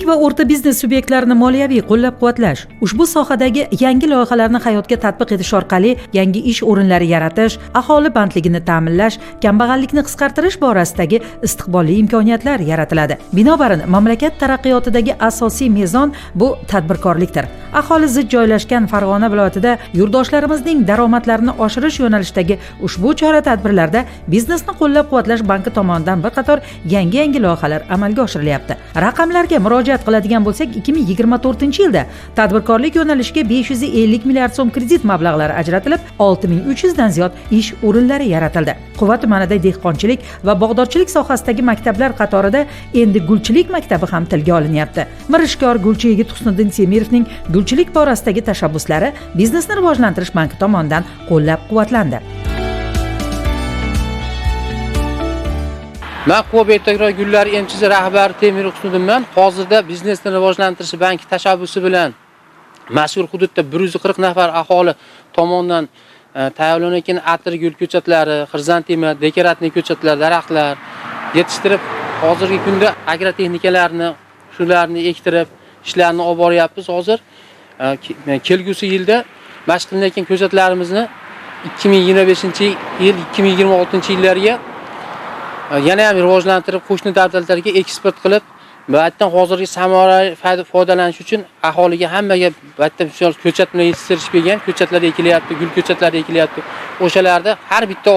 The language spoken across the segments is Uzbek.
Kichik va o'rta biznes subyektlarini moliyaviy qo'llab-quvvatlash, ushbu sohadagi yangi loyihalarni hayotga tatbiq etish orqali yangi ish o'rinlari yaratish, aholi bandligini ta'minlash, kambag'allikni qisqartirish borasidagi istiqbolli imkoniyatlar yaratiladi. Binobarin, mamlakat taraqqiyotidagi asosiy mezon bu tadbirkorlikdir. Aholi zich joylashgan Farg'ona viloyatida yurtdoshlarimizning daromadlarini oshirish yo'nalishidagi ushbu chora-tadbirlarda biznesni qo'llab-quvvatlash banki tomonidan bir qator yangi-yangi loyihalar amalga oshirilyapti. Raqamlarga murojaat qiladigan bo'lsak, 2024-yilda tadbirkorlik yo'nalishiga 550 milliard so'm kredit mablag'lari ajratilib, 6300 dan ziyod ish o'rinlari yaratildi. Quva tumanida dehqonchilik va bog'dorchilik sohasidagi maktablar qatorida endi gulchilik maktabi ham tilga olinyapti. Mirishkor gulchi yigit Husniddin Temirovning gulchilik borasidagi tashabbuslari biznesni rivojlantirish banki tomonidan qo'llab-quvvatlandi. Men Quva Betakror gullari emchisi rahbari Temir Husniddinman. Hozirda biznesni rivojlantirish banki tashabbusi bilan mazkur hududda 140 nafar aholi tomonidan tayyorlanayotgan atirgul ko'chatlari, xrizantema, dekoratniy ko'chatlar, daraxtlar yetishtirib, hozirgi kunda agrotexnikalarni, shularni ektirib, ishlarni olib boryapmiz. Hozir kelgusi yilda mashq qilinayotgan ko'chatlarimizni 2025-yil, 2026-yillarga yana ham rivojlantirib, qo'shni davlatlarga eksport qilib, bu yerdan hozirgi samarali foydalanish uchun aholiga hammaga bu yerda ko'chat bilan yetishtirish bergan, ko'chatlar ekilyapti, gul ko'chatlari ekilyapti. O'shalarda har bitta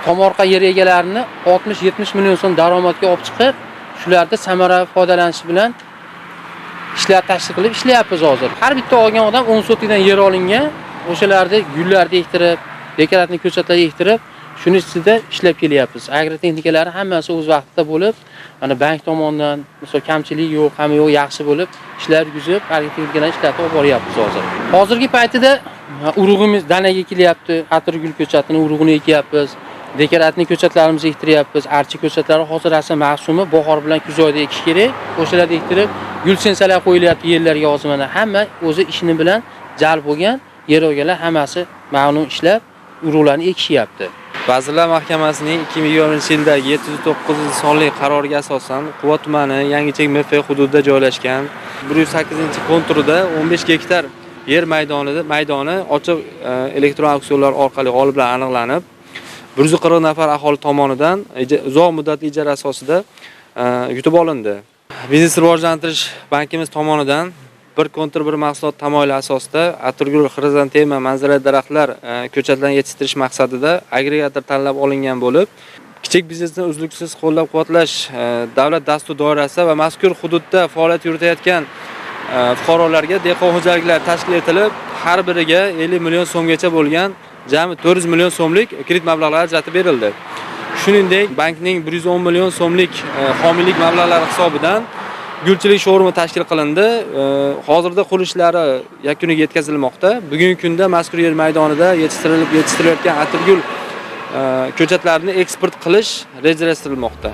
tomorqa yer egalarini 60-70 million so'm daromadga olib chiqib, shularda samarali foydalanish bilan ishlar tashkil qilib ishlayapmiz hozir. Har bitta olgan odam 10 sotikdan yer olingan, o'shalarda gullarni ektirib, dekoratniy ko'chatlar ektirib, shuni ustida ishlab kelyapmiz. Agrotexnikalari hammasi o'z vaqtida bo'lib, mana bank tomonidan misol kamchilik yo'q, hamma yo'q yaxshi bo'lib, ishlar yuzib, agrotexnikalarni ishlatib olib boryapmiz hozir. Hozirgi paytida urug'imiz danaga kelyapti, atirgul ko'chatini urug'ini ekyapmiz, dekoratniy ko'chatlarimizni ektiryapmiz, archa ko'chatlari hozir asl mavsumi bahor bilan kuz oyida ekish kerak. O'shalarni ektirib, gul sensalar qo'yilyapti yerlarga hozir mana hamma o'zi ishini bilan jalb bo'lgan yer olganlar hammasi ma'lum ishlab urug'larni ekishyapti. Vazirlar Mahkamasining 2020-yildagi 709 sonli qaroriga asosan Quva tumani Yangichek MF hududida joylashgan 108-konturida 15 gektar yer maydoni ochiq elektron auksionlar orqali g'oliblar aniqlanib, 140 nafar aholi tomonidan uzoq muddatli ijara asosida yutib olindi. Biznes rivojlantirish bankimiz tomonidan bir kontur bir mahsulot tamoyili asosida atirgul, xrizantema, manzara daraxtlar ko'chatlarini yetishtirish maqsadida agregator tanlab olingan bo'lib, kichik biznesni uzluksiz qo'llab-quvvatlash davlat dasturi doirasida va mazkur hududda faoliyat yuritayotgan fuqarolarga dehqon xo'jaliklari tashkil etilib, har biriga 50 million so'mgacha bo'lgan jami 400 million so'mlik kredit mablag'lari ajratib berildi. Shuningdek, bankning 110 million so'mlik homiylik mablag'lari hisobidan gulchilik showrumi tashkil qilindi. Hozirda qurilishlari yakuniga yetkazilmoqda. Bugungi kunda mazkur yer maydonida yetishtirilayotgan atirgul ko'chatlarini eksport qilish rejalashtirilmoqda.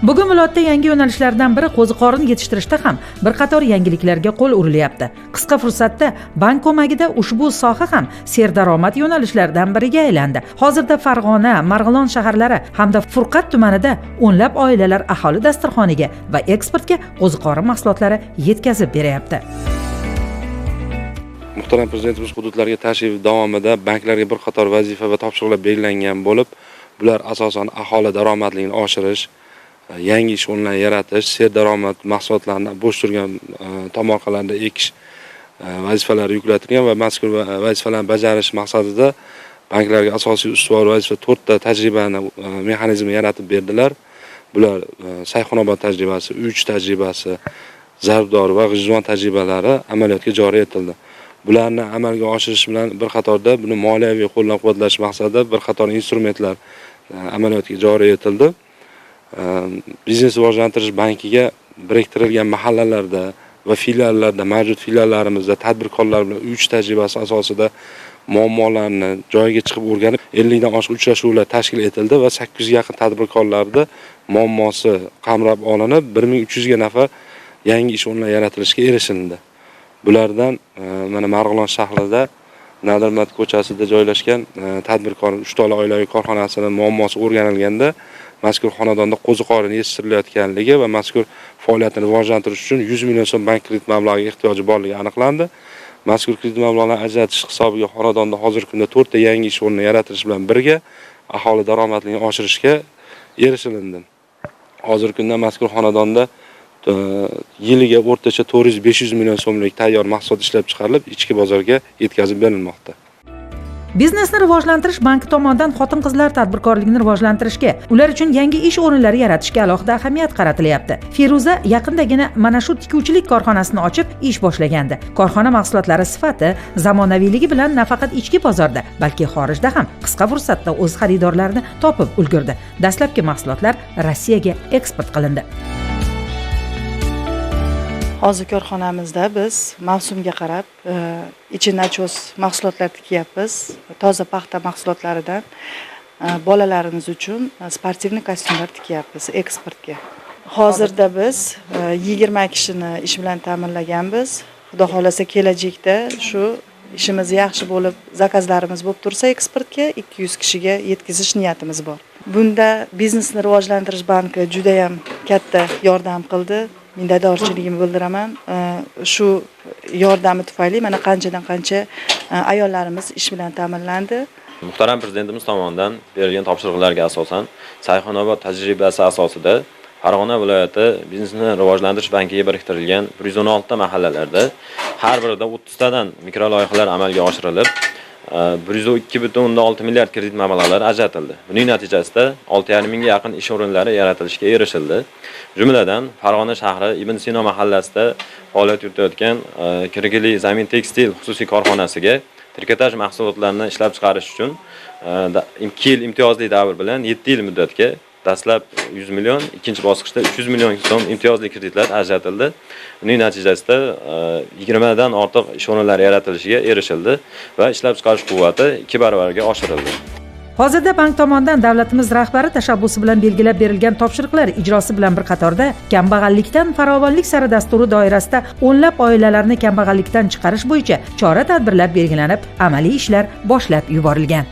Bugun viloyatda yangi yo'nalishlardan biri qo'ziqorin yetishtirishda ham bir qator yangiliklarga qo'l urilyapti. Qisqa fursatda bank ko'magida ushbu soha ham serdaromad yo'nalishlardan biriga aylandi. Hozirda Farg'ona, Marg'ilon shaharlari hamda Furqat tumanida o'nlab oilalar aholi dasturxoniga va eksportga qo'ziqorin mahsulotlari yetkazib beryapti. Muhtaram Prezidentimiz hududlarga tashrifi davomida banklarga bir qator vazifa va topshiriqlar belgilangan bo'lib, bular asosan aholi daromadligini oshirish, yangi ish o'rinlarini yaratish, serdaromad mahsulotlarni bo'sh turgan tomorqalarda ekish vazifalari yuklatilgan va mazkur vazifalarni bajarish maqsadida banklarga asosiy ustuvor vazifa to'rtta tajribani mexanizmi yaratib berdilar. Bular Sayxunobod tajribasi, Uch tajribasi, Zarbdor va G'ijduvon tajribalari amaliyotga joriy etildi. Bularni amalga oshirish bilan bir qatorda buni moliyaviy qo'llab-quvvatlash maqsadida bir qator instrumentlar amaliyotga joriy etildi. Biznes rivojlantirish bankiga biriktirilgan mahallalarda va filiallarda, mavjud filiallarimizda tadbirkorlar bilan uch tajribasi asosida muammolarni joyiga chiqib o'rganib, 50 dan oshiq uchrashuvlar tashkil etildi va 800 ga yaqin tadbirkorlarni muammosi qamrab olinib, 1300 ga nafar yangi ish o'rinlari yaratilishiga erishildi. Bulardan mana Marg'ilon shahrida Nadirmat ko'chasida joylashgan tadbirkor Uchtola oilaviy korxonasini muammosi o'rganilganda mazkur xonadonda qo'ziqorin yetishtirilayotganligi va mazkur faoliyatni rivojlantirish uchun 100 million so'm bank kredit mablag'iga ehtiyoji borligi aniqlandi. Mazkur kredit mablag'larini ajratish hisobiga xonadonda hozirgi kunda 4 ta yangi ish o'rnini yaratilishi bilan birga aholi daromadini oshirishga erishilindi. Hozirgi kunda mazkur xonadonda yiliga o'rtacha 400-500 million so'mlik tayyor mahsulot ishlab chiqarilib, ichki bozorga yetkazib berilmoqda. Biznesni rivojlantirish banki tomonidan xotin-qizlar tadbirkorligini rivojlantirishga, ular uchun yangi ish o'rinlari yaratishga alohida ahamiyat qaratilyapti. Feruza yaqindagina mana shu tikuvchilik korxonasini ochib ish boshlagandi. Korxona mahsulotlari sifati, zamonaviyligi bilan nafaqat ichki bozorda, balki xorijda ham qisqa fursatda o'z xaridorlarini topib ulgurdi. Dastlabki mahsulotlar Rossiyaga eksport qilindi. Hozir korxonamizda biz mavsumga qarab ichi nachos mahsulotlar tikyapmiz. Toza paxta mahsulotlaridan bolalarimiz uchun sportivniy kostyumlar tikyapmiz eksportga. Hozirda biz 20 kishini ish bilan ta'minlaganmiz. Xudo xohlasa kelajakda shu ishimiz yaxshi bo'lib, zakazlarimiz bo'lib tursa eksportga 200 kishiga yetkazish niyatimiz bor. Bunda biznesni rivojlantirish banki juda ham katta yordam qildi. Minnatdorchiligimni bildiraman. Shu yordami tufayli mana qanchadan qancha ayollarimiz ish bilan ta'minlandi. Muhtaram prezidentimiz tomonidan berilgan topshiriqlarga asosan Sayxonobod tajribasi asosida Farg'ona viloyati biznesni rivojlantirish bankiga biriktirilgan 116 ta mahallalarda har birida 30 tadan mikroloyihalar amalga oshirilib, 102,6 milliard kredit mablag'lari ajratildi. Buning natijasida 6,5 mingga yaqin ish o'rinlari yaratilishiga erishildi. Jumladan, Farg'ona shahri Ibn Sino mahallasida faoliyat yuritayotgan Kirgili Zamin Tekstil xususiy korxonasiga trikotaj mahsulotlarini ishlab chiqarish uchun 2 yil imtiyozli davr bilan 7 yil muddatga dastlab 100 million, ikkinchi bosqichda 300 million so'm imtiyozli kreditlar ajratildi. Buning natijasida 20 dan ortiq ish o'rinlari yaratilishiga erishildi va ishlab chiqarish quvvati 2 barobarga oshirildi. Hozirda bank tomonidan davlatimiz rahbari tashabbusi bilan belgilab berilgan topshiriqlar ijrosi bilan bir qatorda kambag'allikdan farovonlik sari dasturi doirasida o'nlab oilalarni kambag'allikdan chiqarish bo'yicha chora-tadbirlar belgilanib, amaliy ishlar boshlab yuborilgan.